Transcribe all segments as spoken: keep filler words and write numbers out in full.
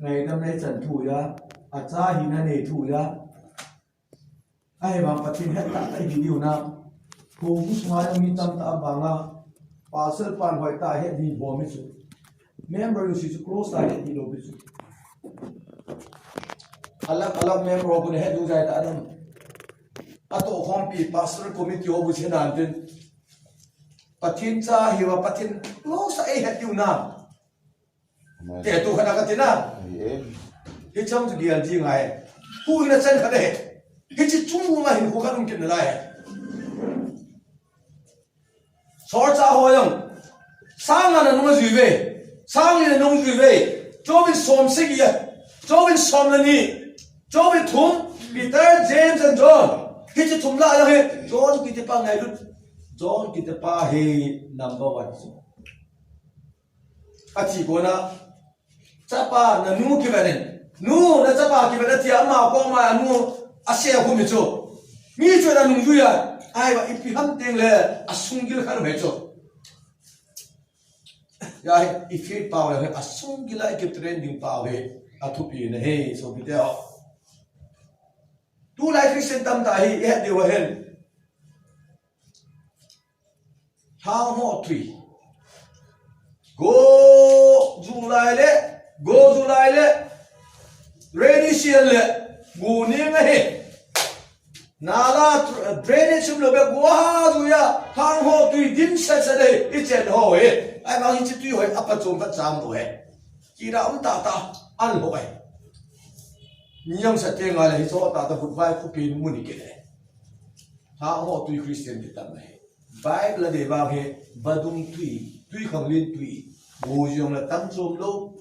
Ngaidam nei chan thu ya, acha hina nei thu ya. Ahivang Pathen hettah tah ihi diu na. Houin sunga mi tamtah vanga pastor pan hoitah het ding bol mi chu. Member jouse chu close tah het ding lou pi chu. Alag alag member ho khu nahet diu jeh a tah dam. Atoh khompi pastor committee ho bu che nan tin. Pathen cha hiuva Pathen close tah eihet diu na. Amen. Te tu khana kati na. Amen. Hichang chu gel ji ngai. Hu ina chan khat e. Hiche chung ma hin khu khat um kit nalai. Solchah ho jong. Sang nga nanung jui uve. Sang li nanung jui uve. Chom in som sagi a. Chom in som le ni. Chom in thum. Peter, James and John. Hiche thum lah a jong hi. John kiti pa ngailut. John kiti pa hi number one. Athi kona, chapa nanu kiven in. Nu, nachapa kiven in ati a ama koma anu asei a khu mi chu. Mi chu nanung jui a. Ahivang ipi ham teng le asunggil khat um e chu. Ya hi, ifaith pau le asunggil a ikitrain ding pau hi. Athupi na hi, sopite ho. Tulai Christian tamtah hi, ihet diu ahin. Lhang ho tui. Go July le, go July le. Rainy season le. Go ni nga he. Nala tr-, drainage sum lo be go ha ju ya. Lhang ho tui dim set set he. I chen ho he. Ahivang hiche tui ho hi apa chom pa cham lo he. Kira um tah tah. An ho he. Niyam sa te nga le hiche ho tah tah hut vai khu pin mun ke le. Lhang ho tui Christian te tam he. Bible a dei vang hi, vadung tui, tui khanglen tui, bu jong la tam chom lo,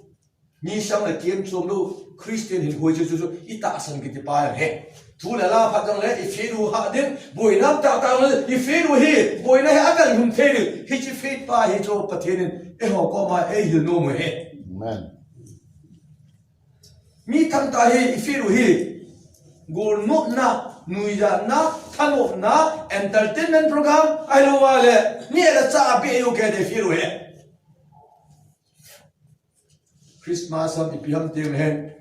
mi sang la kem chom lo, Christian hinkho chu chu chu, itahsan kiti pa jong hi. Thu le la phat jong le, ifaith u hah ding, boina tah tah le, ifaith u hi, boina hi avel hum thei ding, hiche faith pa hi chu Pathen in, eiho koma, eihil nom u hi. Amen. Mi tamtah hi, ifaith u hi, golnopna, nuijatna, thanopna, entertainment program, ahilouva le, neh le chah a beh u kei te ifaith u hi. Christmas ham ipi ham teng hen,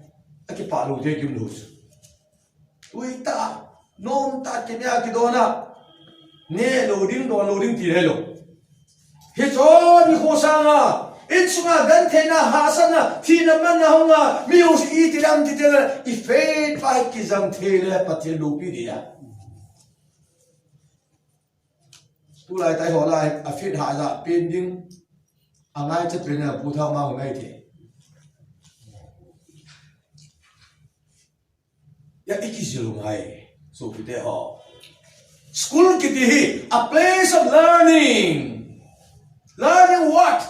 akipah lou te kim lou chu. Tui tah, nom tah, kineh a kidon a. Neh lou ding, don lou ding ti le lou. Hiche nikho sanga, insunga gentheina, hahsatna, thina manna hung a, mi jouse iti dam ti teng le, ifaith pa hi kijang thei le, Pathen loupi ding a. Tulai tah ho lai, afaith hah ja pen ding, angaicha pen a pu thao ma ngai te. Ya, ikijil u ngai, sopite ho. School kiti hi, a place of learning. Learning what?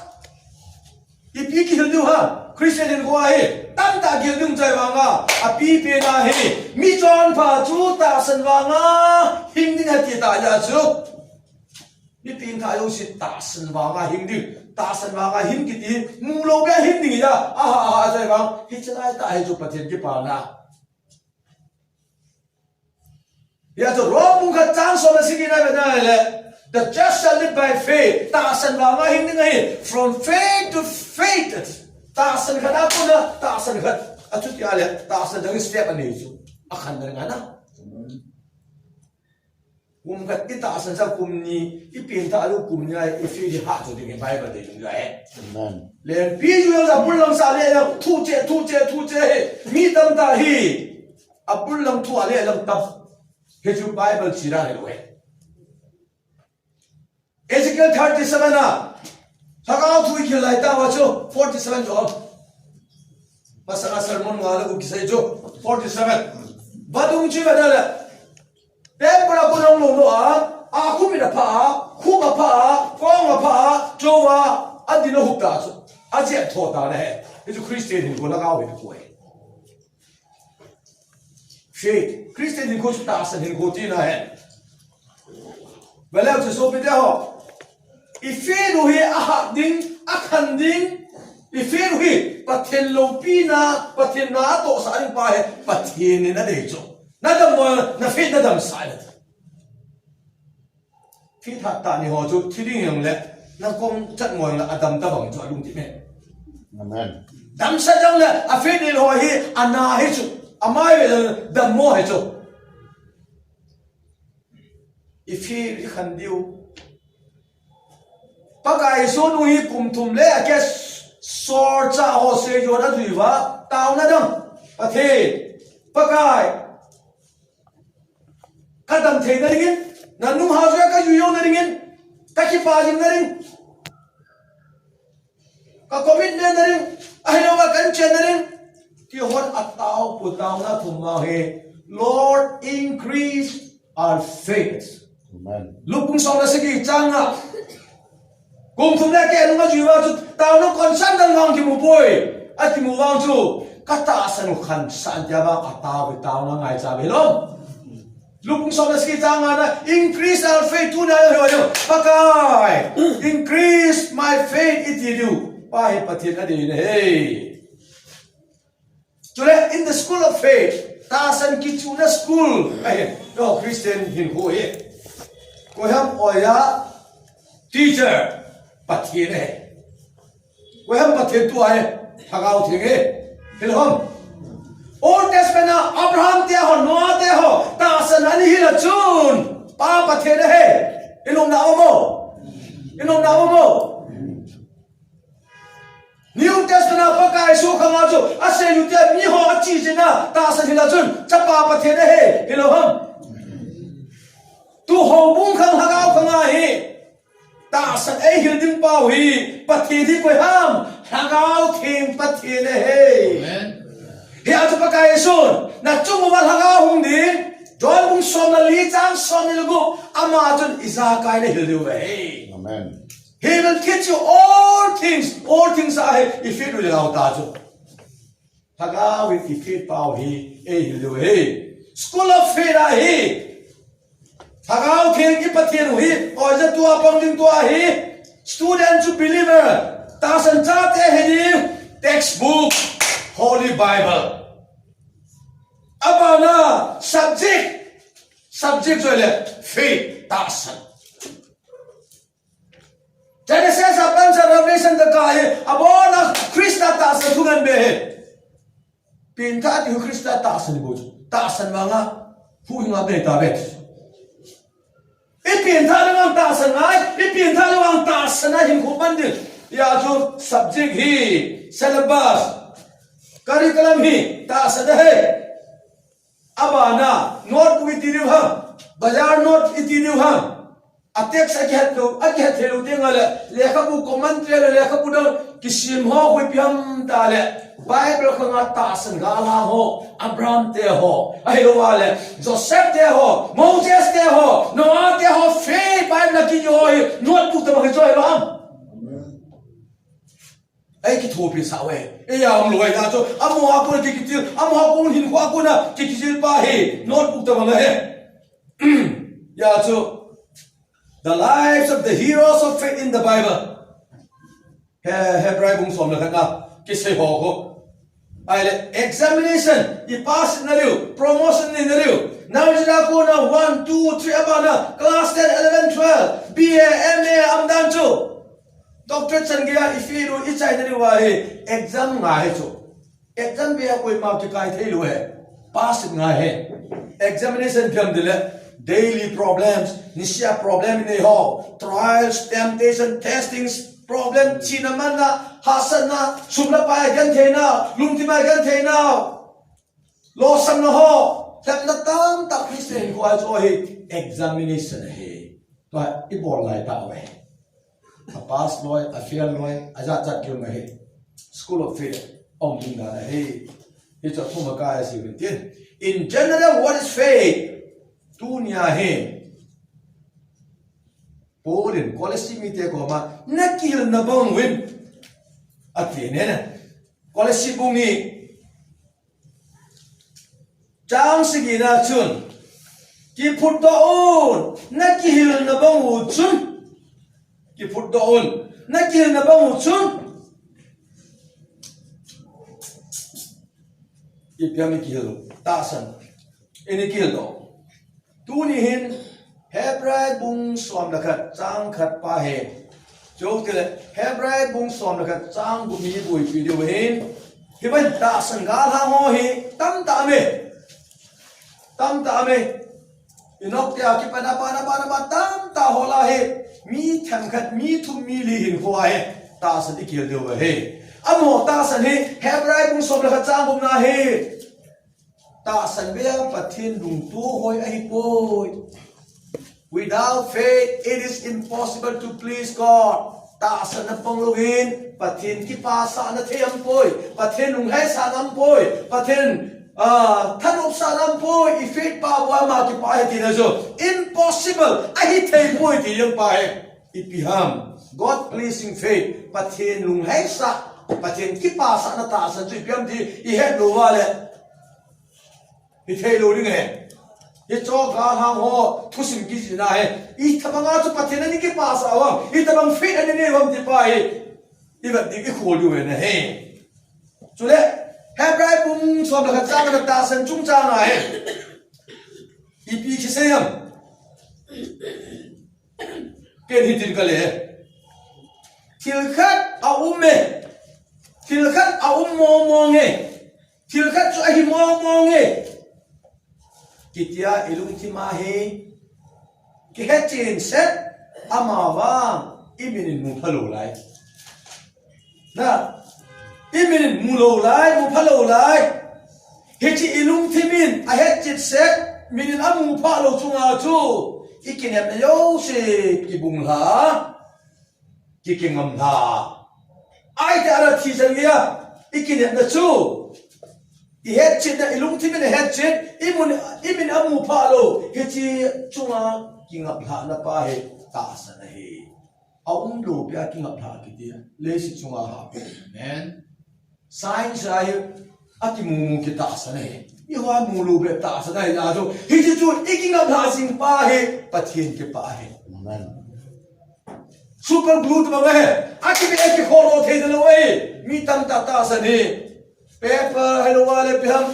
Ipi kihil diu ham, Christian hinkho a hi, tamtah kihil diu chai vanga, apipen a hi, michonpha chu tahsan vanga, hing ding ati tah ja chu. Mi pengthah jouse tahsan vanga hing ding, tahsan vanga hing kiti, mu lou beh hing ding ja, aha, aha, chai vang, hiche lai tah hi chu Pathen kipana. Ya chu Rom bung khat chang som le sagi na ve na le, the just shall live by faith, tahsan vanga hing ding ahi, from faith to faith, tahsan khat a kona, tahsan khat, achuti a le, tahsan dang step ani chu, akhan dang ana. Kum khat itahsan sa kum ni, ipengthah lou kum ni a, ifaith hi hah chu ding hi Bible dei jong ahi. Amen. Lengpi ju jong abul lang sa le jong, thu che, thu che, thu che hi. Mi tamtah hi. Abul lang thu a le lang tam. Hichu Bible chira hilou he. Ezekiel thirty-seven a. Lhagao thu ikihil lai tah uva chu, forty-seven chu. Masanga sermon nga le kum kisei chu, forty-seven. Vadung chu ve na le. Temple a kon hung lou lou a, akhum in apha a, khum apha a, kong apha a, chou a, adin ahup ta chu, ajep tho ta na he. Hichu Christian hinkho lhagao hinkho ahi. Faith, Christian hinkho chu tahsan hinkho tina ahi. Ve leu chu sopite ho. Ifaith u hi ahah ding, akhan ding. Ifaith u hi Pathen loupina, Pathen na atohsah ding pa hi Pathen in adei chu. Nadam mo, na faith nadamsah in ati. Faith hat tah ni ho chu thi ding jong le, na kong chat mo jong le adam tabang chu alungthim e. Amen. Damsel jongle a faith nei ho hi ana hi chu. Amai ve dammo hi chu. I faith i khan diu. Pakai Jesu nung hi kum thum le a ke sorcha ho se jo na jui uva. Taona dang. Pathen. Pakai. Ka dam thei na dingin, na nung ha joh ka jui jou na dingin, ka kipah jing na ding, ka commitment na ding, ahilouva ka inchen na ding. Ti hon a tao pu taona thum ma hi, Lord, increase our faith. Amen. Luke bung som le sagi chang nga. Kum thum le a ke nung a jui uva chu, taona concern dang vang kimu poi. A kimu vang chu, ka tahsan u khan sah in tia vang a tao ve, taona ngaicha ve hilou. Luke bung som le sagi chang nga na, increase our faith, tuna hi ho. Pakai, increase my faith, i ti diu. Pa hi Pathen a dei na hi. Chule, in the school of faith, tahsan kichuna school ahi, no, Christian hinkho hi. Koiham oiya, teacher, Pathen ahi. Koiham Pathen tua ahi, Lhagao Theng ahi. Hilou ham. Old Testament a Abraham te ho, Noah te ho, tahsan ana hil a chun, Pa Pathen ahi. I lungna um mo? I lungna um mo? New Testament a Pakai Jesu khanga chu, aseijuite miho achi jing a, tahsan hil a chun, Chapa Pathen ahi, hilou ham. Tu houbung khang Lhagao khanga hi, tahsan eihil ding pau hi, Pathen hi koiham, Lhagao Theng Pathen ahi. Amen. Hia chu Pakai Jesun, na chung uva Lhagao hung ding, John bung som le li chang som ni le gup, ama chun ijakai na hil diu ahi. Amen. He will teach you all things. All things ahi, i faith u Lhagao ta chu. Lhagao in i faith pau hi, eihil diu ahi. School of faith ahi. Lhagao Theng i Pathen u hi, oiya tua pang ding tua hi. Student to believer. Tahsan chate hi ding. Textbook, Holy Bible. Abana subject, subject joi le faith tahsan. Genesis a pansa Revelation tah a hi, abona Christa tahsan thu ngen be hi. Pengthah ti hi Christa tahsan bou chu. Tahsan vanga, huhhing a be ta be. I pengthah le vang tahsan ngai, i pengthah le vang tahsan a hinkho pan ding. Hia chu subject hi, syllabus, curriculum hi, tahsan ahi. Abana, notebook i ti diu ham, bazar note i ti diu ham. A text a kihet lou, a kihet thei lou teng le, lekhabu commentary le, lekhabu dang, kisim ho koi pi ham ta le, Bible khanga tahsan ga la ho, Abraham te ho, ahilouva le, Joseph te ho, Moses te ho, Noah te ho, faith Bible a ki ho hi, notebook tabang hi choi lou ham. Ei kithopi sah uve. Ei a um lou ahi chu. Amaho a kona ki, kichil. Amaho a kon hinkho a kona ki, kichil pa hi. Notebook tabang ahi. Hia chu. The lives of the heroes of faith in the Bible. He, Hebrai bung som le khat a kisei ho khu. Ahile examination, i pass na diu, promotion nei na diu. Nursery a kona one, two, three abana, class ten, eleven, twelve, B A, M A, aum dan chu. Doctorate chan geiya i fail u i chai na diu ahi, exam ngai ahi chu. Exam beiya koima kikai thei lou ahi. Pass ngai ahi. Examination phiam dile, daily problems, nisea problem nei ho, trials, temptation, testings, problem, thina manna, hahsatna, sum le pai gentheina, lungthim a gentheina, losam na ho, lhepna tamtah Christian hinkho a chu ahi, examination ahi. Tua i bol lai tah uve. A pass loi, a fail loi, a jat jat kium ahi. School of faith, um ding dan ahi. Hichu thum a kai a sei uvin tin. In general, what is faith? Tunia hi. Paul in Colossae mite koma, na kihilna bang uvin. Ati ne na. Colossae bung ni. Chang sagi na chun, kiphutdoh un, na kihilna bang u chun, kiphutdoh un, na kihilna bang u chun, ipi ham i kihil u, tahsan, in i kihil doh. Tuni hin, Hebrai bung som le khat, chang khat pa hi. Chutile, Hebrai bung som le khat, chang gup hi i buipi diu hin. Himan tahsan galhang ho hi tamtah me. Tamtah me. Enoch tia kipan aban, aban, aban, tamtah ho lah hi. Mi themkhat, mi thum, mi li hin ho ahi. Tahsan i kihil diu ahi. Amaho tahsan hi, Hebrai bung som le khat chang gupna hi. Tahsan beiya Pathen lungtup hoi ahipoi. Without faith, it is impossible to please God. Tahsan na pang louvin, Pathen kipasah na thei aum poi. Pathen lunglhaisah na aum poi. Pathen, ah, thanopsah na aum poi. I faith pa bou a ama kipah ahi tina chu impossible. Ahithei poi ti jong pa ahi. Ipi ham. God pleasing faith. Pathen lunglhaisah. Pathen kipasah na tahsan chu ipi ham ti i het lou uva le. Hithei lou ding ahi. Hiche galhang ho thusim kijihna ahi. Itobang a chu Pathen in eikipasah uvam. Itobang faith anei uvam ti pa hi. I vet ding i khol diu ahi. Chule, Hebrai bung som le khat chang na tahsan chungchang ahi. Ipi kisei ham. Ken hitin kale. Thil khat aum e. Thil khat aum mong mong e. Thil khat chu ahi mong mong e. Kitia i lungthim a hi. Kihetchen set ama vang i min in mu phalou lai. Na, i min in mu lou lai, mu phalou lai. Hiche i lungthim in ahetchet set, min in amu phalou chunga chu. I kinepna jouse kibung lha. Kikingam lha. Ahi ti a thi chan geiya, i kinepna chu. I hetchetna, i lungthim in ahetchet, i mun, i min amu phalou. Hiche chunga kingap lhahna pa hi tahsan ahi. Aum lou pia kingap lha kiti. Leiset chunga ha. Amen. Science a hi akimu mu kitahsan ahi. Eiho a mu lou bep tahsan ahi a chu. Hiche chu i kingap lha jing pa hi Pathen kipah ahi. Amen. Super glue tobang ahi. Akibe kikhol lou thei talou ahi. Mi tamtah tahsan hi. Paper hilou a le ipi ham.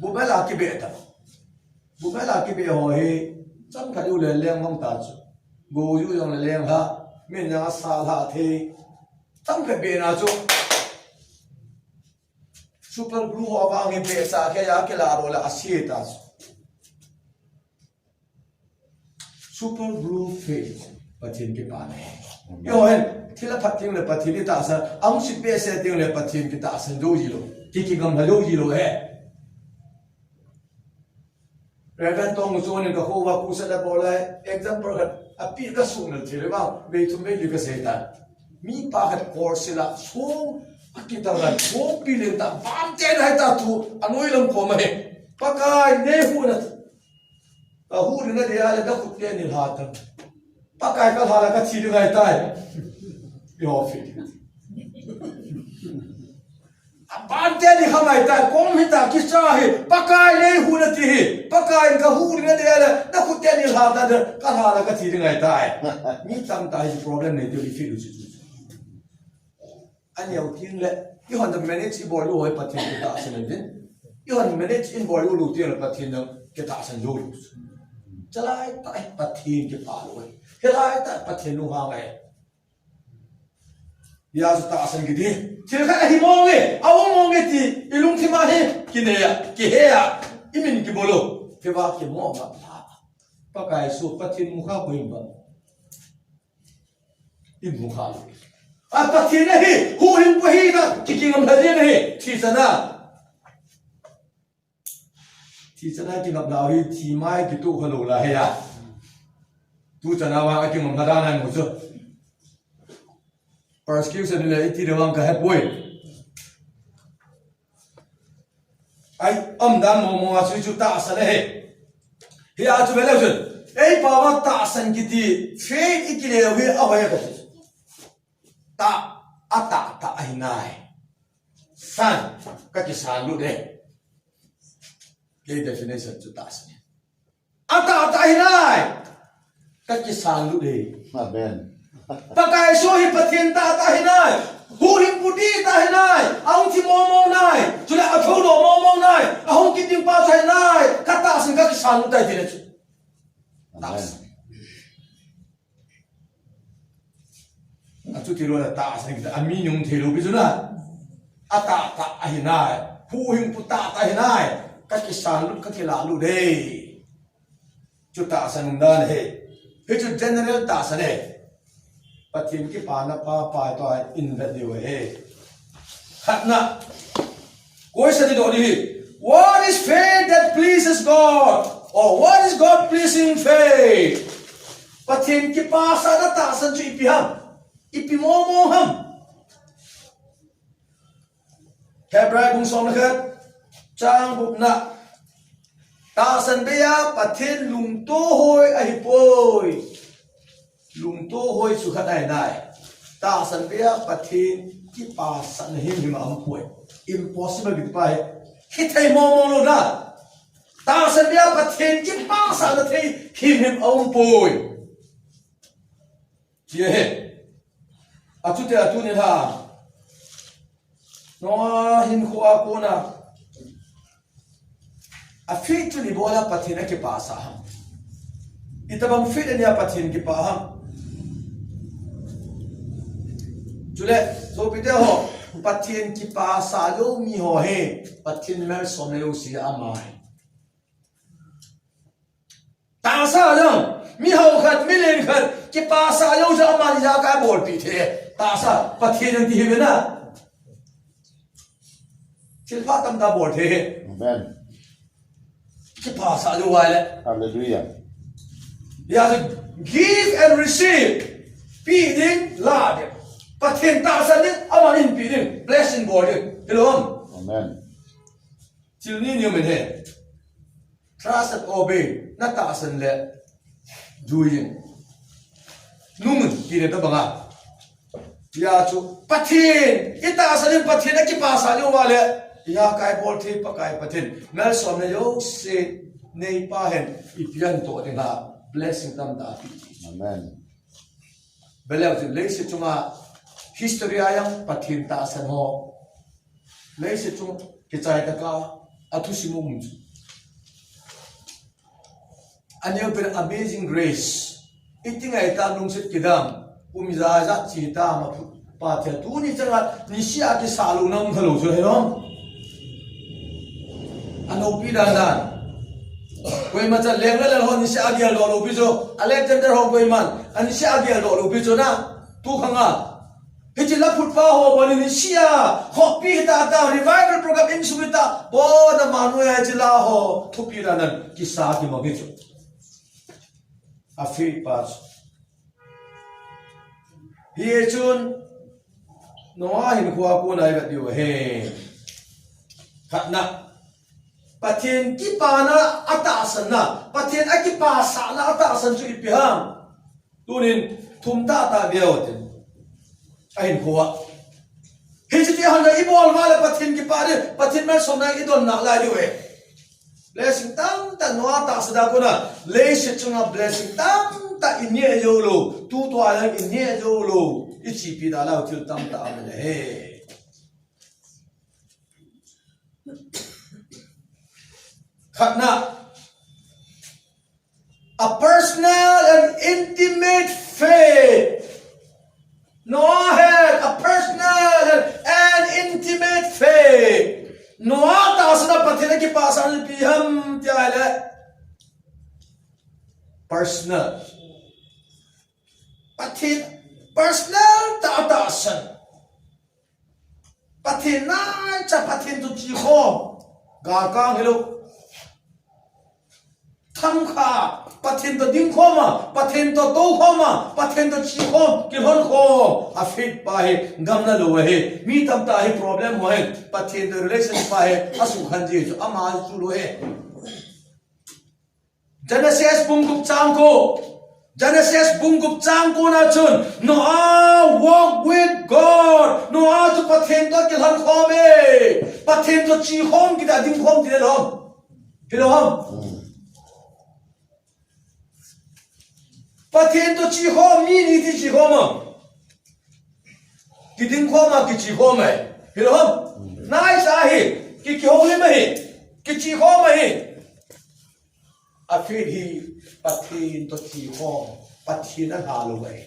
Bubel a kibe ta. Bubel a kibe ho hi. Chomkhat u le leng mang ta chu. Go u jong le leng lha. Min jong asa lha thei. Chomkhat be na chu. Super glue ho vang hi behseh a kei a kila lou le ase ta chu. Super glue faith. Pathen kipana ahi. Amen. Eiho hin, thil aphat teng le Pathen i tahsan, ahung se behseh teng le Pathen kitahsan jou ji lou. Ki, kingam lha jou ji lou ahi. Reverend Tongchon in ka kho uva crusade abol lai, example khat, api ka sung nal thil vang, vei thum vei li ka sei tan. Mipa khat kor sila, sung, akitang ran, sung pilin ta, bam ten hai ta thu, anoi lam kom ahi. Pakai, nei huhna, ka huhna dia le, na khut teni lha tan. Pakai ka lha la ka thi ding ahitai. Eiho faith. Abante ni khamai ta, kom hita kicha hi, Pakai nei huhna ti hi, Pakai in ka huhna dia le, na khut teni lha ta de, ka lha la ka thi ding ahitai. Mi tamtah hi problem nei ti hi faith u chu. Aneo teng le, eihon manage i bol u hi Pathen kitahsan in. Eihon manage i bol u lou teng le Pathen kitahsan jou lou. Chalai tah hi Pathen kipah lou hi. Hilai tah Pathen lunghang ahi. Hia chu tahsan kiti. Thil khat ahi mong e, aum mong e ti, i lungthim a hi, kinei a, kihe a, i min kibol u. Hiva kimo ma pha. Pakai chu Pathen mukha ko in ba. I mukha lou. A Pathen ahi, huhhingpu ahi na, kikingam lha jeng ahi, thi chana. Thi chana kingap lou hi, thi mai kitoh kha lou lai hi a. Tu chana vang a kingam lha dan a mu chu. Persecution le iti le vang ka hepoi. Ai, um dan mong mong a chu chu tahsan ahi. Hia chu vele chun. Ei pao va tahsan kiti, faith i kile u hi ahoi a ka chu. Tah, atah, tah ahi nai. San, ka kisan lut e. Kei definition chu tahsan. Atah, tah ahi nai. Ka kisan lut e. Amen. Pakai Jesu hi Pathen tah, tah ahi nai. Huhhingpu tah ahi nai. Ahung thi mong mong nai. Chule athoudoh mong mong nai. Ahung kit ding pa chu ahi nai. Ka tahsan, ka kisan lut tai ti le chu. Amen. Tahsan. Achuti lou le tahsan kita, ami nung thei lou pi chu na. Atahtah ahi nai. Huhhingpu tahtah ahi nai. Kakisan lut, kakilah lut e. Chu tahsan umdan ahi. Hichu general tahsan e. Pathen kipana pa pa toh in vet diu ahi. Khatna. Koi sa ti doh di hi. What is faith that pleases God? Or what is God pleasing faith? Pathen kipasahna tahsan chu ipi ham? Ipi momo ham? Hebrai bung som le khat, chang gupna. Tahsan beiya Pathen lungtohoi ahipoi. Lungtohoi chu khat ahi nai. Tahsan beiya Pathen kipasahna himhim aumpoi. Impossible kiti pa hi. Hithei momo lou na. Tahsan beiya Pathen kipasahna thei himhim aumpoi. Chia he. Achuti a tunin ha. Noah hinkhoa kona. A faith chu ibola Pathen akipasah ham? Itobang faith ania Pathen kipah ham? Chule, sopite ho, Pathen kipasah lou miho hi, Pathen malsomna jouse ama hi. Tahsa jong, mi hao khat, mi len khat, kipasah jouse amani ijakai bolpeh thei. Tahsa, Pathen jong ti hi ve na. Thilpha tamtah bol thei. Amen. Kipasah jou uva le. Hallelujah. Hijeh chun give and receive. Pe ding, la ding. Pathen tahsan ding, amani pe ding. Blessing bol ding. Hilou ham? Amen. Thil ni ni um in ahi. Trust and obey. Na tahsan le. Juiyin. Nungin, tina tabanga. Hijeh chun, Pathen, itahsan in Pathen akipasah jou uva le. Ijakai bol thei Pakai Pathen. Malsomna jouse, neipa hen, ipi ahin toh ding ham. Blessing tamtah ape. Amen. Beleu chu leiset chunga history a jong Pathen tahsan ho. Leiset chung kichai tah a athusim um chu. Aneo pen Amazing Grace. Iti ngai tam lungset kidam. Kum ijat ijat che tam aphut. Pathen tuni changa nisea kisah louna um khalou chu hilou ham? Anopi dan dan. Koima cha leng le lal ho nisea geldoh lou pi chu. Alexander ho koiman. Anisea geldoh lou pi chu na. Tu khanga. Hiche la phutpa ho bou nisea. Khopi hita ta revival program insung hita. Bou na manu ya hiche la ho. Thupi dan dan. Kisa kimang hi chu. Afaith pa chu. Hichun, Noah hinkhoa kona ivet diu ahi. Khatna. Pathen kipana atahsan na. Pathen akipasahna atahsan chu ipi ham? Tunin thum tahtah veu tin. Ahinkhoa. Hiche ti hon ibol uva le Pathen kipah ding, Pathen malsomna idon nalai diu ahi. Blessing tamtah Noah tahsa a kona, leiset chunga blessing tamtah ineh jou lou, tutua jong ineh jou lou, ichepi da lou thil tamtah aum e. Khatna, a personal and intimate faith. Noah had a personal and intimate faith. Noah tahsan a Pathen akipasah ipi ham tia le. Personal. Pathen personal tah tahsan. Pathen naicha Pathen toh chekhom. Galkang hilou. Thangkha, Pathen toh dingkhom a, Pathen toh toukhom a, Pathen toh chekhom, kilhonkhom. Afaith pa hi, gam nalou ahi. Mi tamtah hi problem ho hi. Pathen toh relationship pa hi, asukhan ji chu, ama chu lou ahi. Genesis bung gup chang ko. Genesis bung gup chang ko na chun, Noah walk with God. Noah chu Pathen toh kilhonkhom e. Pathen toh chekhom kiti a dingkhom ti lou ham? Hilou ham? Hmm. Pathen toh chekhom, mi ni ti chekhom a. Kidingkhom a, kichekhom ahi. Hilou ham? Hmm. Naicha ahi. Ki, kihoulim ahi. Kichekhom ahi. Afaith hi Pathen toh chekhom, Pathen alha lou ahi.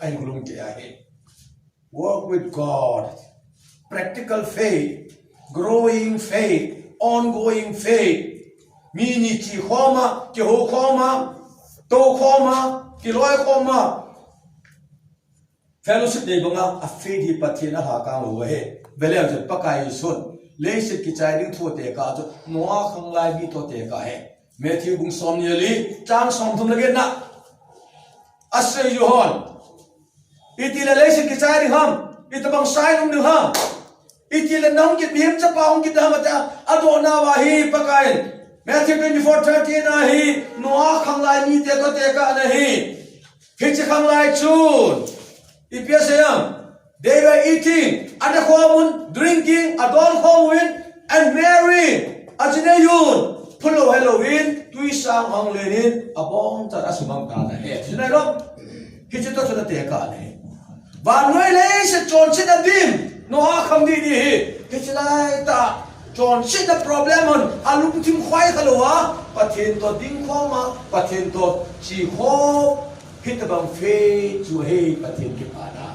Ahin lungkeh ahi. Walk with God. Practical faith, growing faith, ongoing faith. Mi ni chi khoma, kihou khoma, tou khoma, kiloi khoma. Fellowship nei banga a faith hi Pathen a lhakang lou ahi. Vele chu Pakai Jesun leiset kichai ding thu tekah chu Noah khanglai mi thu tekah ahi. Matthew bung som ni le li, chang som thum le get na. Asei u hon. Itile leiset kichai ding ham. Itobang sai um ding ham. Itile nahung kit, mihem chapa hung kit ham tia adoh nauva hi Pakai in Matthew twenty-four thirteen a hi Noah khanglai mite thu tekah ana hi. Hiche khanglai chun ipi asei em? They were eating, ana khom un, drinking, adon khom uvin, and marrying, achinei un, phulou helouvin, twisang hung len in, aboncha asuhmang tan ahi. Chinei lo. Hiche toh chun ana tekah ahi. Vannoi leiset chonsetna dim, Noah khang didi hi. Hiche laitah chonsetna problem hon alungthim khoi khalou a, Pathen toh ding khom a, Pathen toh chi khom, hitobang faith chu ahi Pathen kipana.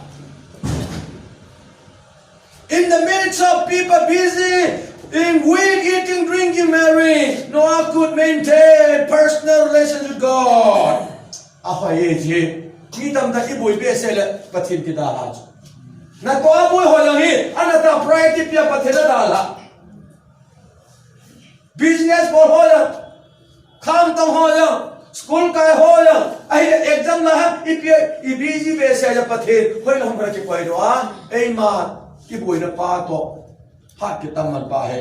In the midst of people busy in weed, eating, drinking, marrying, Noah could maintain personal relationship with God. Ahoi e ji. Mi tamtah kiboi behseh le Pathen kidalha chu. Natoh a boi ho jong hi, anatoh a priority pia Pathen adalha. Business bol ho jong, khamtang ho jong, school kai ho jong, ahile exam la ham, ipi, i busy behseh a Pathen hoilai ham khat kipaidoh a, eima kiboina pa toh phat kitam man pa hi.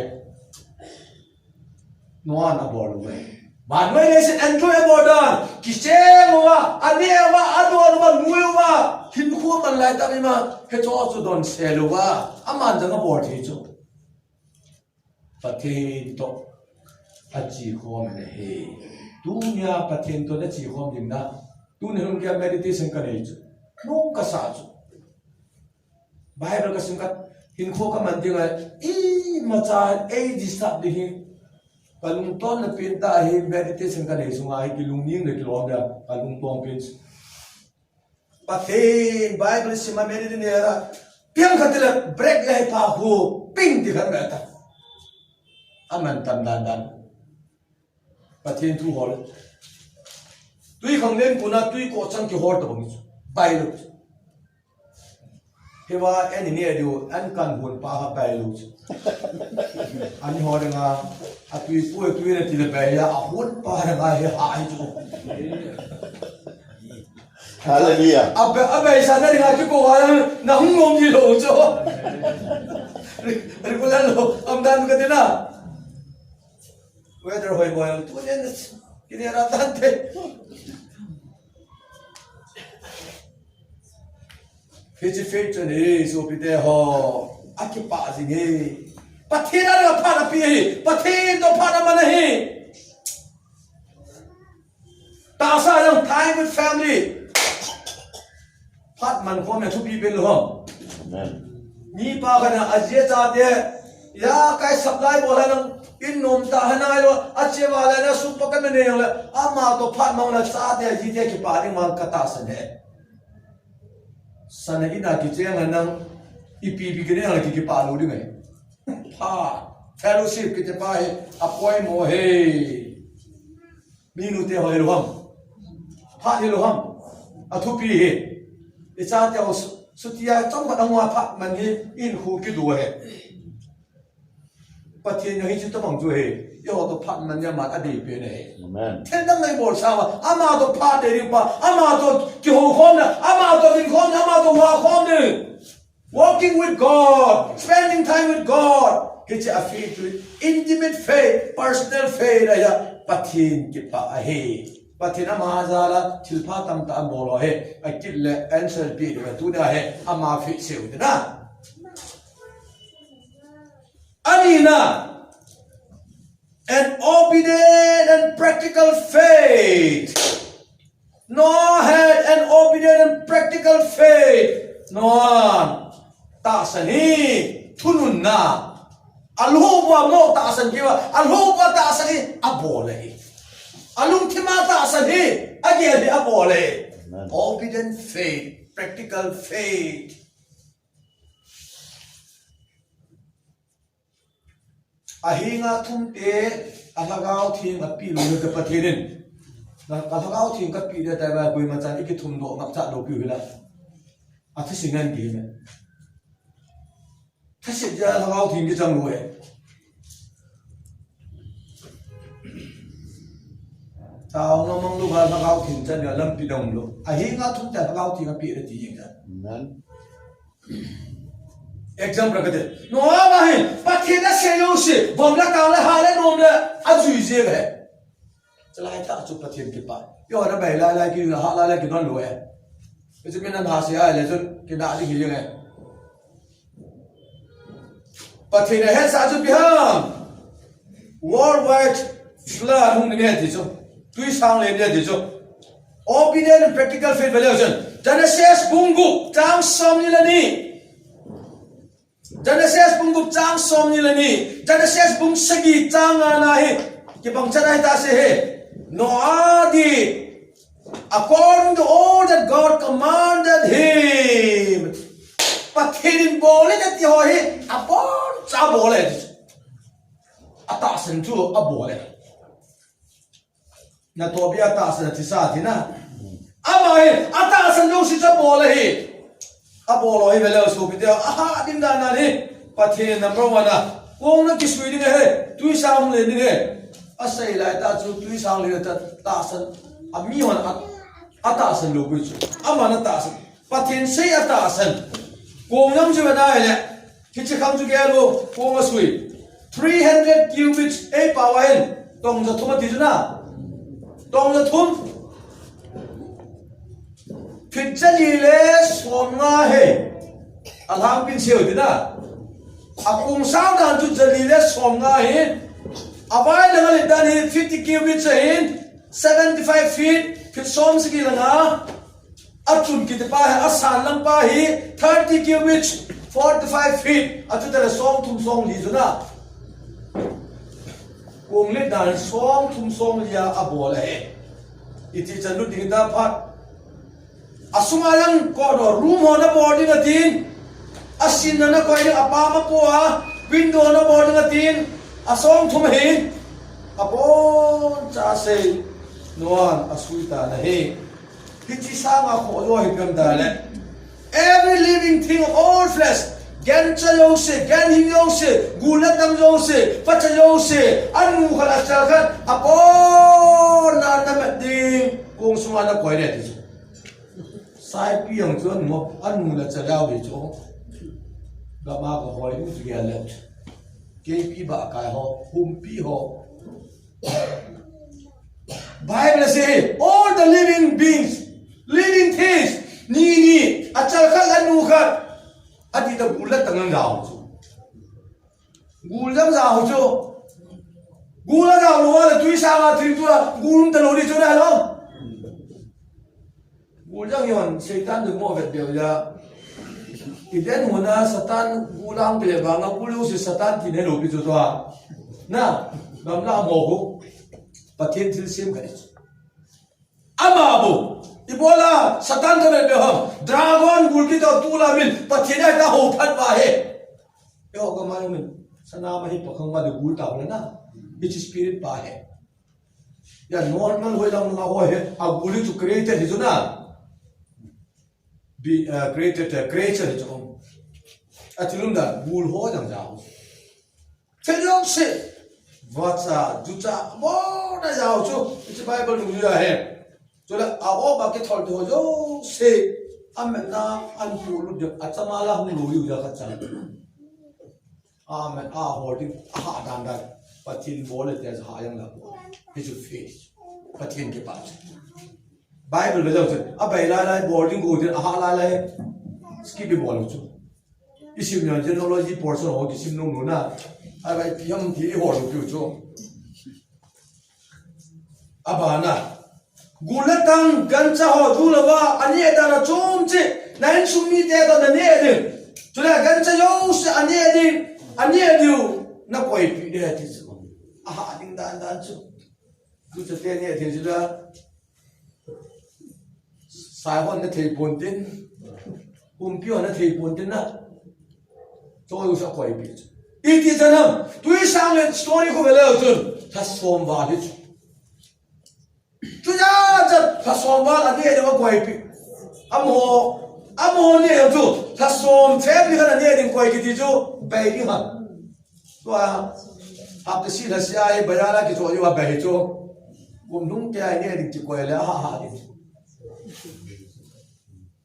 Noah in abol uve. Vannoi leiset enjoy abol dan, kicheng uva, aneh uva, adon uva, nui uva, hinkho aman laitah ima, hicheho chu donsel uva, aman jong abol thei chu. Pathen toh achi khom in ahi. Tunia Pathen toh nachi khom ding na. Tuni hin kei meditation kanei chu. Nung kasa chu. Bible kasim kha, hinkho kaman ding a, imacha ei disturb ding hi. Kalungtonna pen tah hi meditation kanei sunga hi kilungning le kilom le kalungtong pen. Pathen, Bible sim a meditate nei a, piang khat le break le pha hu, ping ti khat le ta. Aman tam dan dan. Pathen thu hol. Tui khang len kuna tui ko chang kihol tabang chu. Bible. Hiva, ani ni a diu, an kan hun pa ha bai lu chu. Ani ho dinga, atui pui tui na ti le bai ya, ahun pa dinga hi ha hi chu. Hallelujah. Abe, abe sa na dinga ki ko ha, na hung ngom ji lo chu. Ri, ri ko la lo, am dan ka dina. Weather hoi boi, tu nen, kini ra tan te. Hiche faith chu ni, sopite ho, akipah jing e. Pathen a phat ape e, Pathen toh phat aman ahi. Tahsa jong time with family. Phat man khom na thupi pen lou ham. Amen. Mipa khat in aji achate, ya kai supply bol a nang in nom tah ha nai lou, ache val a na supa kana nei jong le, ama toh phat mang le chate ajite kipah ding vang ka tahsan e. Sana in a kicheng a nang ipi ipi kinei a ki kipah lou ding e. Phat, fellowship kiti pa hi apoimo e. Minu te ho hilou ham. Phat hilou ham. Athupi e. Ichate ho su, sutia chomkhat ahung a phat man hi in khu kido e. Pathen jong hiche tobang chu e. Eiho toh phat man jong aman adei pen e. Amen. Thil dang nei bol sang a, ama toh phat dei ding pa, ama toh kihou khom na, ama toh ding khom na, ama toh vah khom na. Walking with God, spending time with God. Hiche a faith chu intimate faith, personal faith ahi a, Pathen kipah ahi. Pathen ama jal a thilpha tamtah abol u ahi. Akit le answer pi ding tunia hi ama faith seiu tina. Anina, an obedient and practical faith. Noah had an obedient and practical faith. Noah, tahsan hi, thununna. Alhoh uva mo tahsan kiva, alhoh uva tahsan hi, abol e. Alungthim a tahsan hi, agel hi, abol e. Amen. Obedient faith, practical faith. Ahinga thum te, a Lhagao Theng apeh lou te Pathen in. Na, ka Lhagao Theng kapeh le tai ba, koima chan ikithum doh ngap cha lou piu hila. Athase ngen ki me. Thase ja Lhagao Theng kichang lou e. Taona mang lou ba Lhagao Theng chan ga lampi dong lou. Ahinga thum te Lhagao Theng apeh le ti jing chan. Amen. Example kate. Noah ba hi, Pathen asei jouse, vom le kang le ha le nom le, ajui jeng e. Chalai tah chu Pathen kipah. Yo na bai lai lai ki, ha lai lai ki don lou e. Hichu min an ha se ai le chun, kina ding hi jeng e. Pathen ahetsah chu ipi ham. Worldwide flood hung ding ahi ti chu. Twisang le ding ahi ti chu. Obedient and practical faith value chun. Genesis bung gup chang som ni le ni. Genesis bung gup chang som ni le ni. Genesis bung sagi chang nga na hi. Kibang chan ahi tah se hi. Noah did according to all that God commanded him. Pathen in bol e kati ho hi, abon cha bol e. Atahsan chu abol e. Natoh beh a tahsan a thisa tina. Ama hi, atahsan jouse chu abol ahi. Abol ahi ve leu sopi te, aha ding dan dan hi. Pathen number one a. Kong na kisui ding ahi. Twisang hung len ding ahi. Asei lai tah chu twisang len tah tahsan. Amihon a, atahsan lou poi chu. Aman atahsan. Pathen sei atahsan. Kong jong chu ve na hile. Hiche khang chu gel u, kong asui. Three hundred cubits, ei pao a hin. Tong ja thum ati chu na. Tong ja thum. Feet ja li le som nga hi. Alhangpin seu ti na. Akong sang dan chu ja li le som nga hi. Avai lang a let dan hi fifty cubits ahin. Seventy-five feet, feet som sagi le nga. Achun kiti pa hi, asan lang pa hi, thirty cubits, forty-five feet. Achu tale som thum som li chu na. Kong let dan som thum som li a abol ahi. Iti chan lut ding ta phat. Asunga lang kodoh room ho na bol ding atin. Asin na na koi ding apam apo a. Window na bol ding atin. Asom thum ahi. Abon cha sei. Noah asui tan ahi. Hiche sanga khoh jo hi ipi ham tile. Every living thing of all flesh. Gancha jouse, ganhing jouse, gul le tang jouse, pacha jouse, anu khat achal khat, abon a namat ding, kong sunga na koi le ti chu. Saipi jong chu anu, anu le achal jao ve chu. Gam a kahoi ding chu gel le. Keipi ba kai ho, humpi ho. Bible asei, all the living beings, living things, ni ni, achal khat, anu khat, ati ta gul le tang jao chu. Gul jong jao chu. Gul a jao lou le twisang a thil chu a, gul um ta lou di chu na lo. Gul jong hi hon, Satan dun mo vet beu ja. Eden hon a Satan gul a hung kile vang a, gul jouse Satan tin helou pi chu tua. Na, gamla mo hu. Pathen thilsem khat. Ama bou. Ibola Satan ka vet beu ham. Dragon gul kiti tu la min. Pathen a ta ho phat va he. Yo ka ma min. Sana ma hi pakhang ma de gul ta ho na. Hiche spirit pa he. Ya normal hoi lang la ho he, a gul chu created hi chu na. Be, uh, created, uh, creature hi chu. A thil um dan, gul ho jang jao. Thil jouse. Vacha, jucha, abon a jao chu. Hiche Bible dungjuia hi. Chule, a o ba kithol te ho jouse. Amen na, an pu lu de, achama la hung lu yu ja khat cha. Amen. A hol ding, aha dan dan. Pathen bol le te ha jang la. Hichu faith. Pathen kipah. Bible ve jong chu. Abai lai lai bol ding go ding, aha lai lai. Skip bol chu. Isim jong genealogy portion ho kisim nung nung na. Abai piam ti ho lu piu chu. Abana. Gul le tang gancha ho ju louva, aneh dan a chom cheh, na insung mite toh na neh ding. Chule gancha jouse aneh ding, aneh diu, na koipi ding ti chu. Aha ding dan dan chu. Tuchate neh thei chu la. Sai hon na thei pon tin. Humpi hon na thei pon tin na. Choi u sa koipi chu. Iti chan ham. Tui Sang le story khu ve leu chun, lha som val hi chu. Chu ja ja lha som val a neh ding a koi pi. Amaho, amaho neh chu, lha som vel ni khat a neh ding koi kiti chu, bei ding ham. Tua, hapta seh lha seh a hi, bei a la kicho u a bei hi chu. Kum nung te a neh ding kikoi le, a ha ha ding.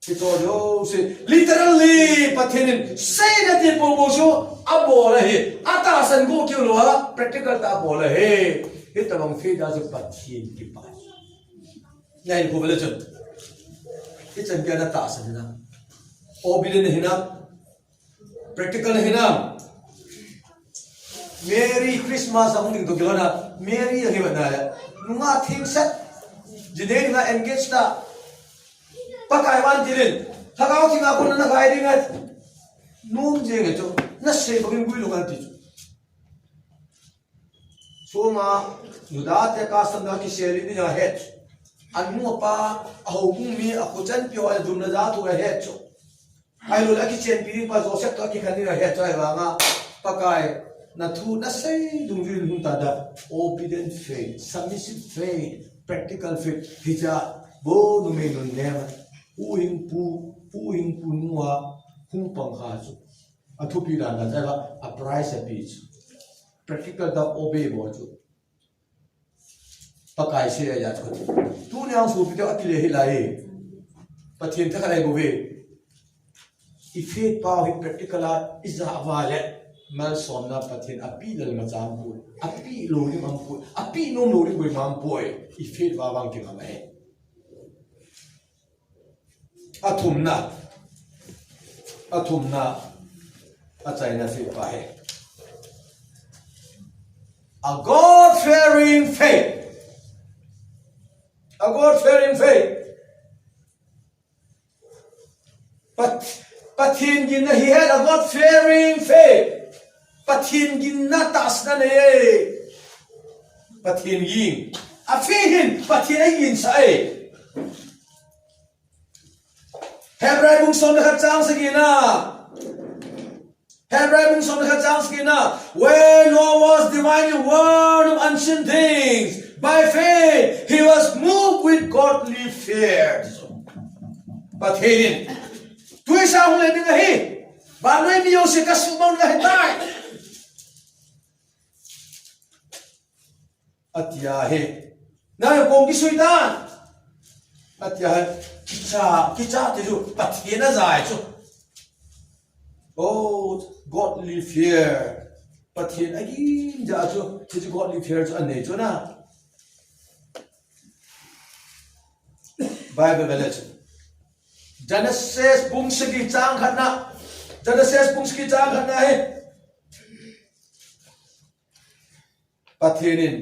Kicho jouse, literally, Pathen in seina ti popo chu abol ahi, atahsan go kiu lou a, practical tah a abol ahi. Hitabang faith a chu Pathen kipah. Ngai khu ve le chun. Hichan gei a tahsan hinam? Obedient hinam? Practical hinam? Merry Christmas a hung ding toh kilhon a, Merry a hi vat na le. Nungah thengset. Jinei dinga engage ta. Pakai van tilin. Lhagao thinga kon na gai ding a. Nom jeng e chu. Na sei bangin guilhung a ti chu. Soma, Juda te custom na kisel in a het. Anu apa, a houbung mi, a khochanpi ho, a jumna ja thu a het chu. Ahilou le a kichenpi ding pa Joseph toh a kikhen ding a het chu ahivanga. Pakai, na thu na sei dungjuiyin hung ta da. Obedient faith, submissive faith, practical faith. Hicha, bo numei nunnem. Pu Hingpu, Pu Hingpu nua, hung pang kha chu. A thupi dan dan a, a price a pi chu. Practical tah a obey bol chu. Pakai sei a ja chu. Tuni a sopi te a kile hi lai. Pathen thakhat a i bol uve. I faith pa hi practical a i ja uva le. Malsomna Pathen a pe lel ma chang poi. A pe lou ding um poi. A pe nom lou ding boi um poi. I faith uva vang kingam ahi. A thumna. A thumna. A chaina faith pa hi. A God-fearing faith. A God-fearing faith. Pat-, Pathen ginna hi het, a God-fearing faith. Pathen ginna tahsanna nei e. Pathen gin. A faith hin Pathen a ginsah e. Hebrai bung som le khat chang sagi na. Hebrai bung som le khat chang sagi na. When Noah was divinely warned of unseen things, by faith he was moved with godly fear. Pathen in. Tui sa hung le ding ahi. Vannoi mi jouse ka sumang ahi tai. Atia hi. Na kong kisui dan. Atia hi. Kicha, kicha ti chu Pathen a jai chu. Oh, godly fear. Pathen a gin ja chu. Ti chu godly fear chu anei chu na. Bible ve le chu. Genesis bung sagi chang khat na. Genesis bung sagi chang khat na hi. Pathen in,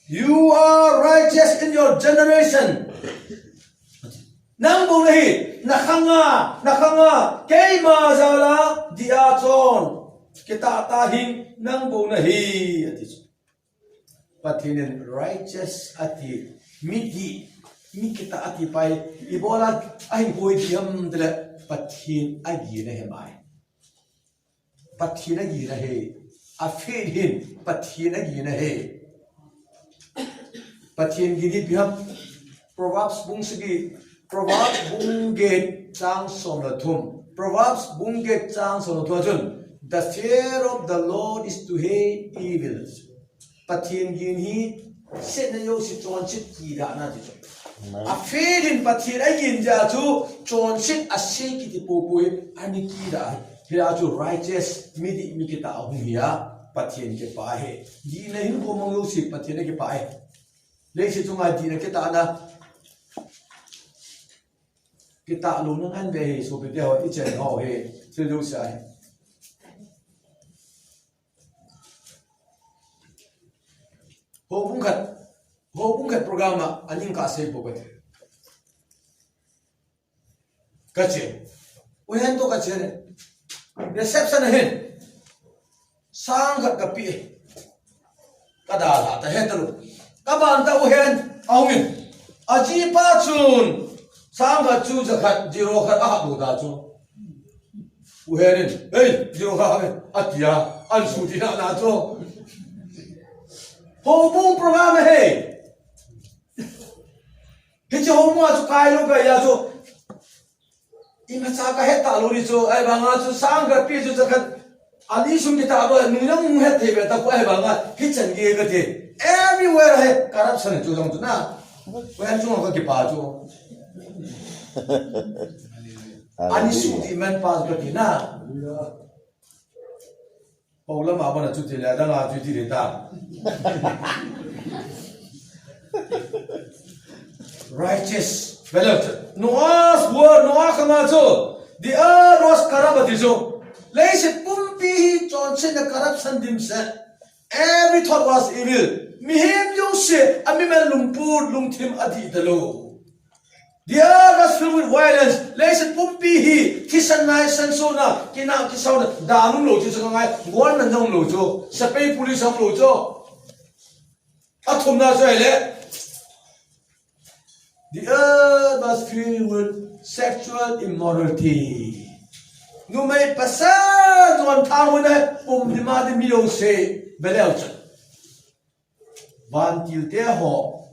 "You are righteous in your generation." Nang bou nahi, na khanga, na khanga, keima jal a, dia chon, kitah tah hing, nang bou nahi, ati chu. Pathen in righteous ati, midih, mi kitah ati pa hi, ibola ahin hoi diam tile, Pathen a gin ahi mai. Pathen a gin ahi. A faith hin Pathen a gin ahi. Pathen gin hi ipi ham? Proverbs bung sagi, Proverbs bung get chang som le thum. Proverbs bung get chang som le thum a chun, "The fear of the Lord is to hate evil." Pathen gin hi, setna jouse chonset kidahna ti chu. Amen. A faith in Pathen a gin jeh a chu, chonset a sei kiti poupou hi, ana kidah ahi. Hia chu righteous, midih mi kitah a hung hi a, Pathen kipah ahi. Gin a hin gomang jouse Pathen a kipah ahi. Leiset chunga dihna kitahna. Kitah louna ngen ve hi, sopite ho, ichen ho hi, thil jouse ahi. Houbung khat, houbung khat program a, aning kasei bou kati. Kache. U Hen toh kache ne. Reception a hin. Sang khat kapeh. Kadalha ta he talou. Kaban ta U Hen. Ahung in. Ajipa chun. Sang khat chu ja khat, zero khat ahap lou ta chu. U Hen in, "Ei, zero khat hap e," atia. An suti na na chu. Houbung program ahi. Hiche houbung a chu kai lou kai a chu. Imacha kahet talou ni chu, ahivanga chu sang kapi chu chakhat. Ani sum kita ba, nunung het thei be ta ko ahivanga, hichan gei kati. Everywhere hi corruption chu jong chu na. Ko chu ka kipa chu. Ani suti man pa chu kati na. Paula ma bana chuti le, dana chuti le ta. Righteous. Well, Noah's word, Noah khanga chu. The earth was corrupt, ati chu. Leiset pumpi hi chonsetna corruption dimset. Every thought was evil. Mihem jouse, ami mel lungput, lungthim adih talou. The earth was filled with violence. Leiset pumpi hi, thisan naisan sona, kina kisauna, dan umlou chu chu ka ngai, government umlou chu, sepai police umlou chu. Athumna chu ahile. The earth was filled with sexual immorality. Numei pasal don thang un ai, pum dima di mi lo se, beleu chu. Vantil te ho,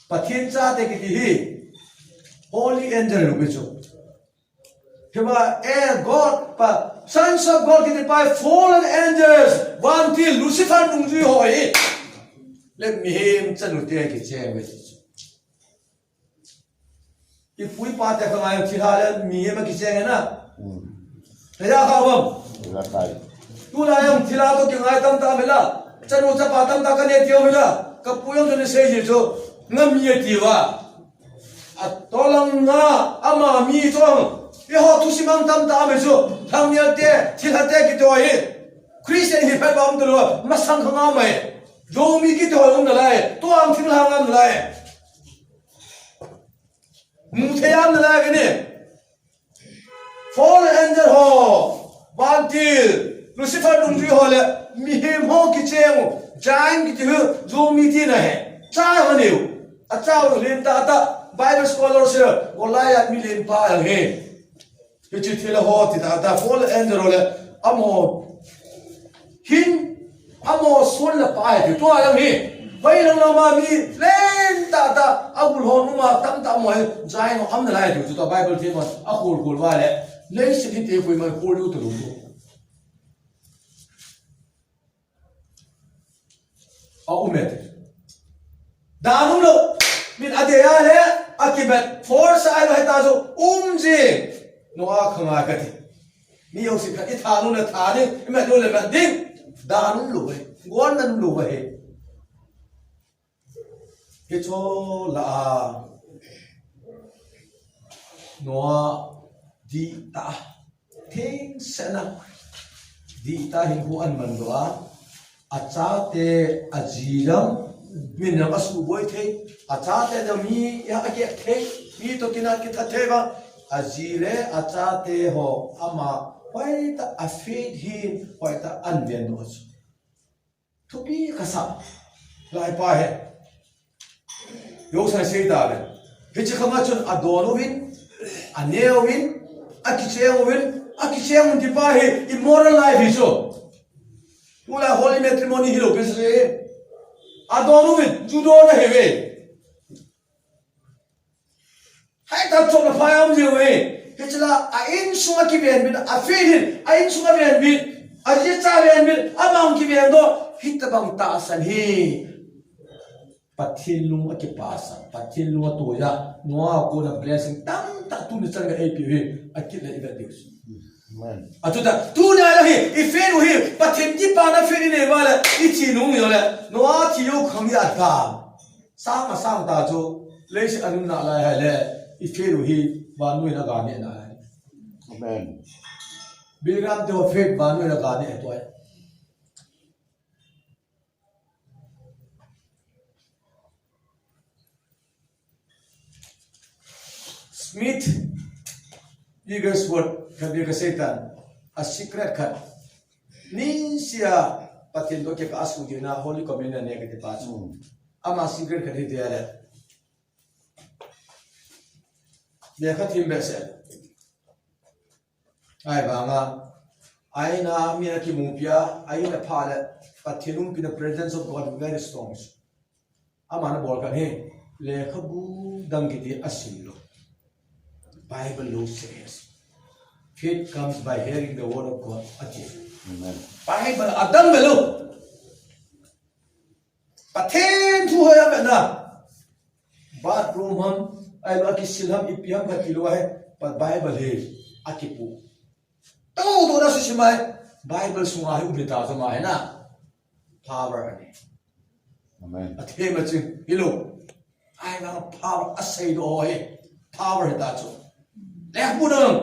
Pathen chate kiti hi, holy angel lo chu. Hiva, eh, God, pa, sons of God kiti pa, fallen angels, vantil, Lucifer nungjui ho hi. Le mihem chanu te kicheng ve. Ipu ipa te khanga thilha le mihem akicheng na. Hmm. Thei a kha bang. Thilha kai. Tulai jong thilha toh kingai tamtah um e la. Chanu chapa tamtah kanei tiu um e la. Kapu jong chun asei ji chu. Ngam mi ati uva. Atoh langa ama mi chu. Eiho thusim ang tamtah um e chu. Lhangnial te, thilha te kiti ho hi. Christian hi phat ba um talou. Masang khanga mai. Zomi kiti ho um nalai. Tua ang thinglhang um nalai. Mu thei am nalai kani. Fallen angel ho, vantil, Lucifer nungjui ho le, mihem ho kicheng u, giant kiti hu, zomi tina hi. Chai ho neiu. Achau lentah tah, Bible scholar se, Goliath mi lenpa ahi. Hiche thilha ho ti tah tah, fallen angel ho le, amaho hin, amaho sun le pai ti tua lang hi. Hoilang lama mi lentah tah, agul ho numa tamtah amaho hi, giant ho um nalai ti chu tua Bible themmo, akhol khol uva le. Leiset hi te koima khol u talou. Aum e. Dan umlou. Min adei a le, akimat force a lo heta chu, um ji. Noah khanga kati. Mi jouse khat itha nom le tha ding, imat nom le mat ding. Dan umlou ve. Government umlou ve. Hicho lah a. Noah dihtah. Thengsetna. Dihtah hinkho aman doh a. Achate, aji jong. Min jong asuboi thei. Achate jong mi, ya, akeh thei. Mi toh kina kitha thei uva. Aji le achate ho ama. Hoitah a faith hin. Hoitah an ven doh chu. Thupi kasa. Laipa hi. Jouse sei ta le. Hiche khanga chun adon uvin, ane uvin, akicheng uvin, akicheng uvin ti pa hi immoral life hi chu. Tulai holy matrimony hilou pi se. Adon uvin, ju don ahi ve. Hai ta chom na phai um jeh uve. Hiche la a insung a kiven bin, a faith hin, a insung a ven bin, aji acha ven bin, amang kiven doh, hitabang tahsan hi. Pathen lung akipah sa, Pathen lung atoh a, Noah kona blessing tamtah tuni chan gei eipe u hi, akit le ivet diu. Amen. Achuti, tuni a hi, i faith u hi, Pathen kipana faith inei uva le, ithi nung u le, Noah thi jou khang hi ata. Sang asang ta chu, leiset a nunna lai ahile, i faith u hi, vannoi in aga neh nalai. Amen. Billy Graham te ho faith vannoi in aga neh tua. Smith Wigglesworth khat bia kasei tan, a secret khat. Niseh a Pathen toh kikah a asuh ding na Holy Communion ne kati pa chu. Hmm. Ama secret khat hi tia le. Lekha thim behseh. Ahivanga Aina mi ana kimupi a, aina pha le, Pathen umpi na presence of God very strong. Ama ana bol khat hi, lekhabu dang kiti asim lou. Bible lou says, "Faith comes by hearing the word of God," ati. Amen. Bible a dang ve lou. Pathen thu hoiya vena. Bathroom ham, ailou a kisil ham, ipi ham kati lou ahi, pa Bible hi akipu. Tou tou na susi mai, Bible sunga hi um hita chu ama hi na. Power ani. Amen. Athem a ching, hilou. Aina power asei doh ho hi. Power hita chu. Lekhabu dang.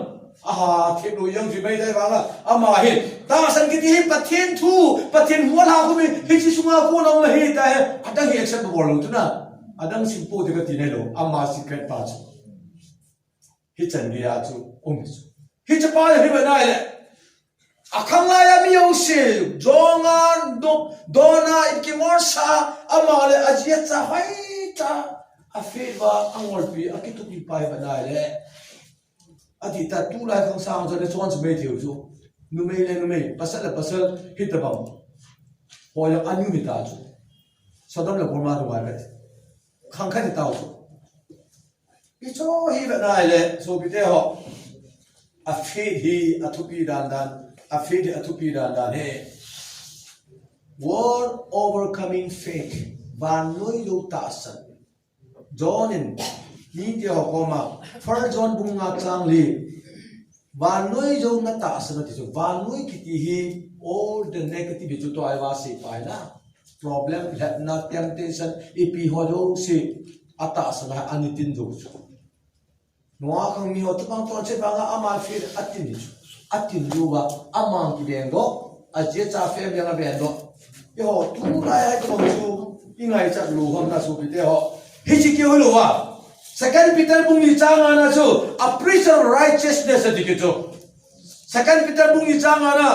Aha, thip lou jeng chu mai dai vang a. Ama hi. Tahsan kiti hi Pathen thu, Pathen huhhingna khu mi, hiche sunga khu na um hi ta hi. Adang hi accept bol lou chu na. Adang simple ti kati nailou. Ama secret pa chu. Hichan geiya chu um chu. Hiche pa hi ve nai le. Akhang laiya mi jouse, jonga, do, dona, in kingolsa, ama le aji acha hoitah, a faith uva, angolpi, akitupi pa hi ve nai le. Adih ta tulai khang sang chu le chon chu mai thei u chu. Numei le numei, pasal le pasal, hitabang. Hoiya anu hita chu. Sodom le Gomorrah dunga le. Khang khat hitau chu. Hichu hi ve nai le, sopite ho. A faith hi, athupi dan dan. A faith hi, athupi dan dan hi. World overcoming faith. Vannoi jou tahsan. John in, mite ho koma, First John bung nga chang li. Vannoi jou na tahsan ati chu. Vannoi kiti hi, all the negative chu tua iva sei pai na. Problem, lhepna, temptation, ipi ho jouse, atahsan a, anitin jou chu. Noah khang mi ho, tubang tonchet vanga ama faith atin hi chu. Atin jou va, ama kiveng doh, aji acha family anga veng doh. Eiho, tulai a itobang chu, ingaichat lou ham na sopite ho. Hiche keu hilou va. Second Peter bung ni chang nga na chu, a preacher of righteousness ati kit chu. Second Peter bung ni chang nga na.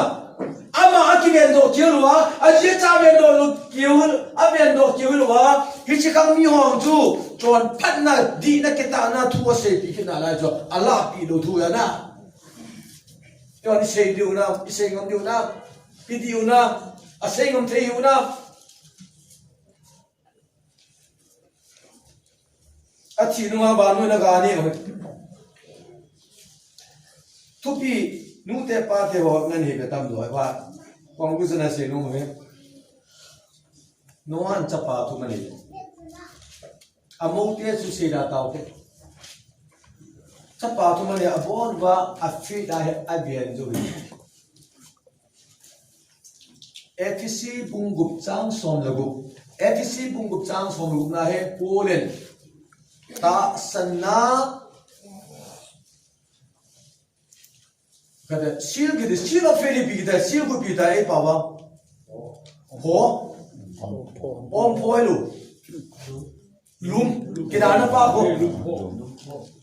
Ama akiven doh keu lou a, aji acha ven doh lou keu, aven doh keu lou a. Hiche khang mi ho chu, chonphatna, dihna, kitahna thu aseipi kit nalai chu, alahpi lou thu ahi na. Eiho, isei diu na, isei ngam diu na, ipi diu na, asei ngam thei u na. Athi nunga vannoi na ga nei. Thupi, nute pate ho ngan hi ve tam lou va. Conclusion a sei nom e. Noah in chapa thu aman nei. Amoute chu sei da taute. Chapa thu aman nei, abon uva, a faith a hi aven jou. Ephesi bung gup chang som le gup. Ephesi bung gup chang som le gup na hi Paul in tahsanna kati, seal kiti, seal of faith ipi kiti, seal khu ipi ti, eipao vang. Pho. Ompho hilou. Lum, kidana pa pho.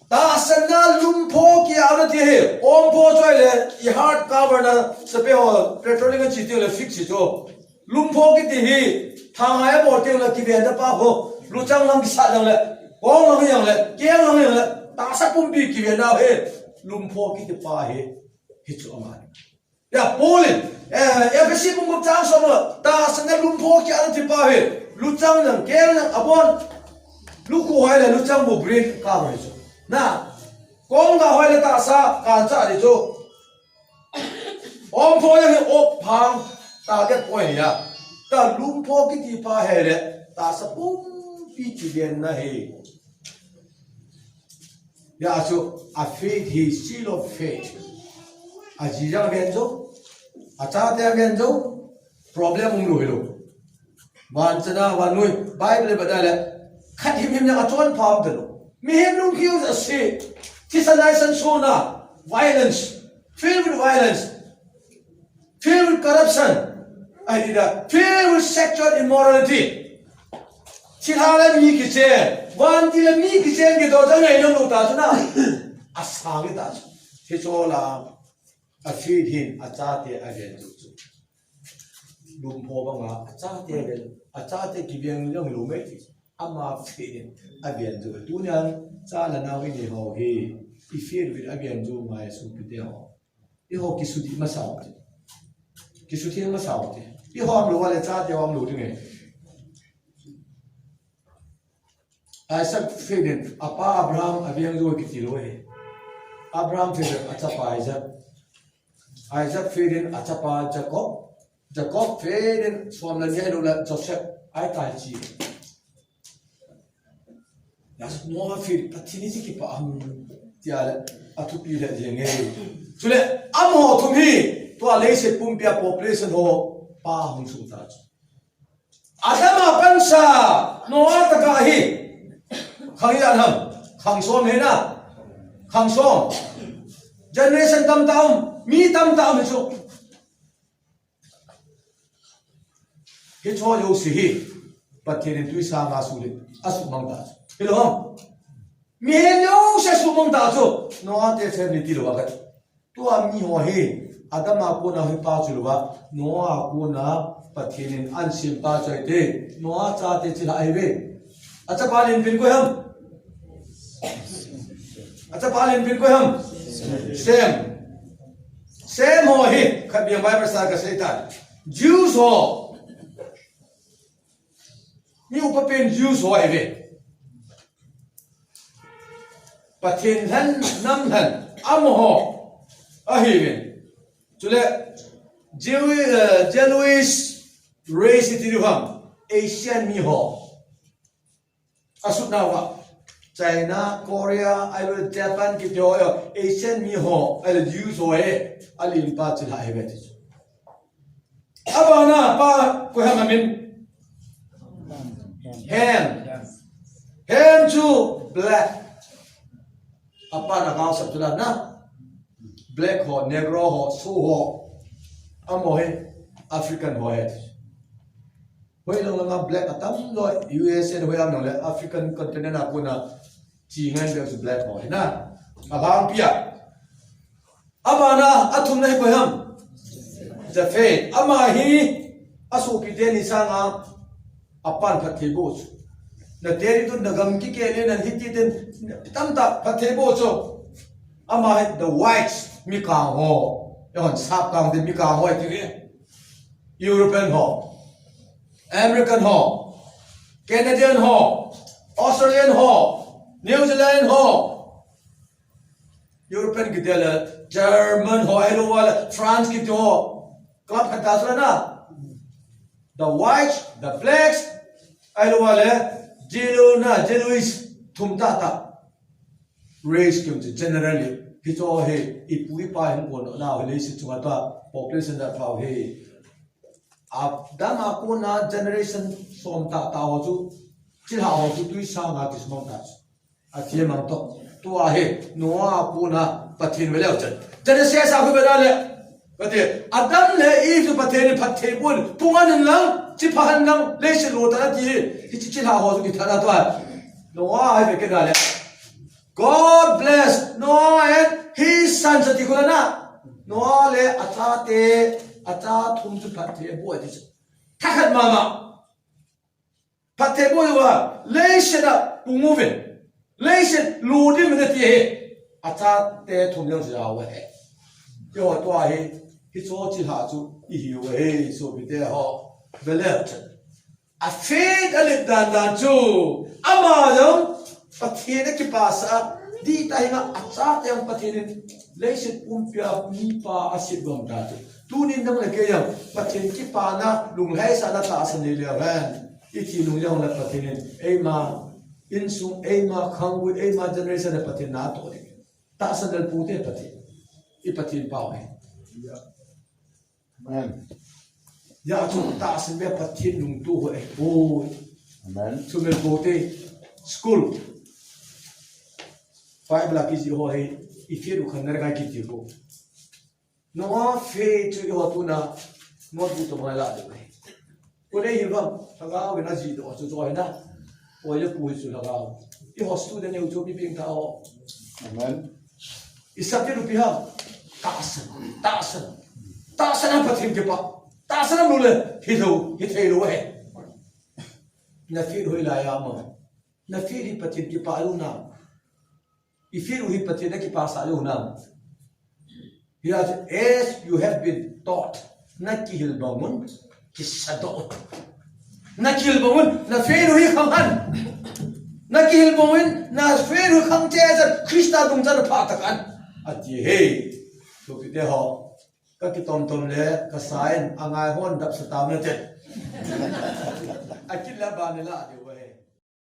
Tahsanna lumpho kiauna ti hi. Ompho chu ahile, i heart cover na, sape ho, petrol in ache teng le fix chu. Lumpho kiti hi, thangai abol teng le kivenna pa pho. Luchang lang kisat jeng le, kong lang jeng le, keng lang jeng le, tahsa pumpi kivenna hi. Lumpho kiti pa hi, hichu aman. Ya, Paul in, eh, Ephesi bung gup chang som le, tahsanna lumpho kiauna ti pa hi, luchang jeng, keng jeng, abon, lukhu hoi le, luchang bu brain ka hoi chu. Na, kong ga hoi le tahsa, kan cha di chu. Ompho jeng hi op phang, target point ya. Ta lumpho kiti pa hi le, tahsa pumpi kivenna hi. Ya chu, a faith hi, seal of faith. Aji jeng aven jou, achate aven jou, problem umlou hilou. Van chana, vannoi, Bible le bada le, khat himhim jeng achon pha um talou. Mihem lungkhiu ase, thisan naisan sona, violence, filled with violence. Filled with corruption. Ahi da, filled with sexual immorality. Thilha le mi kichen, vantil le mi kichen kidoh jeng ngai nom lou ta chu na. Asang ta chu. Hichu la, a faith hin, achate aven jou chu. Lumpho banga, achate aven, achate kiveng jong lou mai ti. Ama faith hin, aven jou. Tunian, cha le nao inei ho hi, i faith hin aven jou ngai sopite ho. Eiho kisudih masa u chu. Kisutheng masa u te. I hom lou a le chate hom lou ding e. Isaac fate in, apa Abraham aveng jou kiti lou e. Abraham fate in achapa Isaac. Isaac fate in achapa Jacob. Jacob fate in som le ni ahilou le Joseph. Ahi tai chi. Noah fate, Pathen in ichi kipah ham tia le, athupi le jeng e. Chule, amaho thum hi, tua leiset pumpia population ho, pa hung sung ta chu. Adam a pansa, Noah tah a hi. Khang ijat ham, khang som hi na. Khang som. Generation tamtah um, mi tamtah um chu. Hicho jouse hi, Pathen in twisanga asuh le, asuhmang ta chu. Hilou ham. Mihem jouse asuhmang ta chu. Noah te family tilou a khat. Tua miho hi, Adam a kona hi pa chu lou a, Noah a kona Pathen in ahin sem pa chu ahi te, Noah chate chilhah ahi ve. Achapa lenpen koi ham? Achapa lenpen koi ham? Shem. Shem ho hi, khat bia Bible sa kasei tan. Jews ho. Mi upa pen Jews ho ahi ve. Pathen lhen, nam lhen, amaho ahi ve. Chule, Jewi-, eh, Jewish race iti diu ham, Asian miho. Asut nauva, China, Korea, ahilou le Japan kiti ho, Asian miho, ahilou le Jews ho e, alen pa chilhah ahi ve ti chu. Abana pa koi ham amin? Ham. Ham chu black. Apa na kau sap chu la na. Black ho, negro ho, Sioux ho. Amaho hi African ho ahi. Hoilang langa black atam lou, U S A hoilang lang le African continent a kona chi ngen bel chu black ho ahi na. Abang pia. Abana, athumna hi koi ham? Japheth. Ama hi, asopi teni sanga, apan phatthei boh chu. Nate ni tun nagam kikeh le nan hiti ten, tamtah phatthei boh chu. Ama hi, the whites, mikang ho. Eihon, sap kang ten mikang ho, iti ve. European ho. American ho. Canadian ho. Australian ho. New Zealand ho. European kiti le, German ho, ahilou le, France kiti ho. Club khat ta chu la na. The whites, the blacks, ahilou le, Jew na, Jewish, thum tah tah. Race kium chu generally. Hicho hi, ipu ipa hin kon na, hi leiset chunga tua, population da phao hi. Adam a kona generation som tah tah ho chu, chilhah ho chu twisanga kisumang ta chu. Athi mang to. Tua hi, Noah a kona Pathen ve leu chun. Genesis a khu ve le. Pathen, Adam le Eve chu Pathen in phatthei boh in, phung an in lang, chipha hen lang, leiset lo tan ati hi. Hiche chilhah ho chu kithat na tua. Noah hi ve kit le. God bless Noah and his sons ati khu la na. Noah le achate, acha thum chu phatthei aboh ati chu. Thakhat mama. Phatthei boh uva, leiset a pung uvin, leiset lo ding uvin ati hi, achate thum jong jao ahi. Keiho tua hi, hicho chilhah chu ihiu ahi, sopite ho, ve leu chun. A faith a let dan dan chu, ama jong, Pathen a kipasah a, dihtah hinga achate jong Pathen in leiset pumpia mipa asem gam ta chu. Tunin nang le kei jong Pathen kipana, lungheisahna tahsan nei leu hen. Ithi nung jong le Pathen in eima insung, eima khanggui, eima generation le Pathen na atoh ding. Tahsan lel poute Pathen. I Pathen pau ahi. Amen. Hijeh chun tahsan beh Pathen lungtup ho ahipoi. Amen. Sumil poute school. Bible a kijih ho hi, i faith u khan nalai kiti ho. Noah faith chu eiho tuna notebook toh bang la ding ahi. Koi le hi bang, lhagao in ajih doh chu chu ahi na. Koi le pu hi chu lhagao. Eiho student u chu mi pengthah ho. Amen. I subject u ipi ham? Tahsan, tahsan. Tahsan ham Pathen kipah. Tahsan ham lou le, hilou, hithei lou ahi. Na faith hoilai a um am? Na faith hi Pathen kipah lou nam? I faith u hi Pathen na kipasah lou nam? He has, as you have been taught. Na kihil bang un, kisadoh. Na kihil bang un, na fail u hi khang han. Na kihil bang un, na fail u khang che chan, Krista dung chan pha ta khan. Ati hi. Sopite ho. Ka kitom tom le, ka sa in, angai hon dap sa tam na te. Akit le ba ni la, ati.